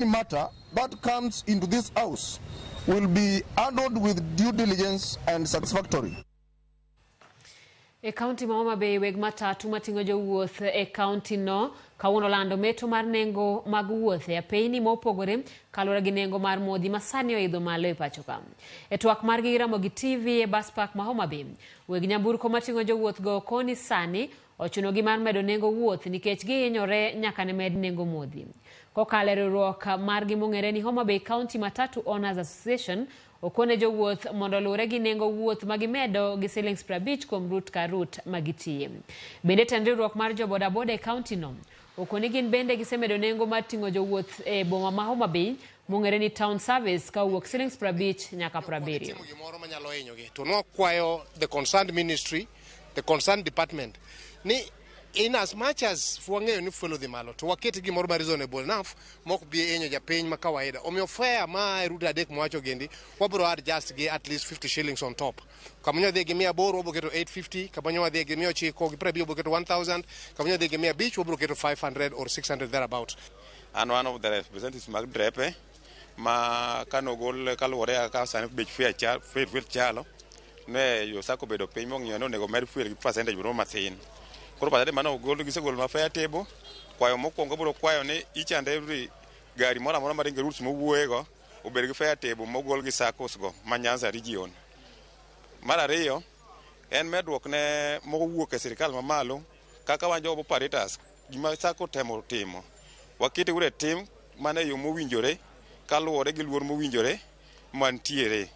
Matter that comes into this house will be handled with due diligence and satisfactory. E kaunti ma Homa Bay, weg matatu mating'o jowuoth e kaunti no kawuono lando meto mar nengo mag wuoth e apeyni mopogore kaluwore gi nengo mar modhi ma sani oidho malo e pacho ka. E twak margi gi Ramogi TV e bus park ma Homa Bay, weg nyamburko mating'o jowuoth go koni sani ochunogi mar medo nengo wuoth nikech gihinyore nyaka ne med nengo modhi. Kokalo e riwruok margi mong'ere ni Homa Bay County Matatu Owners Association, okone jowuoth mondo oluwre gi nengo wuoth ma gimedo gi silings 50 kuom route ka route ma gitiye. Bende tend riwruok mar jo bodaboda e kaunti no okoni gin bende gisemedo nengo mar ting'o jowuoth e boma ma Homa Bay mong'ere ni town service ka owuok silings 50 nyaka 70. Timo gimoro manyalo hinyogi to nwakwayo the concerned ministry, the concerned department ni in as much as wang'eyo ni fuel odhi malo to waket gimoro ma reasonable enough mok bi hinyo japiny ma kawaida. Omiyo fare ma e route adek mwacho gendi wabiro adjust gi at least 50 shillings on top. Kama nyo dhi gi 800 wabiro keto 850, kama nyo wadhi gi 950 wabiro keto 1000, kama nyo dhi gi 500 wabiro keto 500 or 600 thereabout. An one of the representatives mag drepe ma kanogol kaluwore kaka sani bech fuel fuel chalo ne yo sako bedo piny mong'iyo ni onego med fuel gi percentage moro mathin. Koro percentage mane ogol gisegolo ma fare table kwayo mokwongo biro kwayo ni each and every gari moro amora maringo e routes mowuoyego obed gi fare table mogol gi SACCOs go ma Nyanza region. Mar ariyo en medruok ne mowuok e sirikal mamalo kaka wan jo operators gima SACCO temo timo wakete uru e tim mana e yo mowinjore kaluwore gi luor mowinjore mantiere.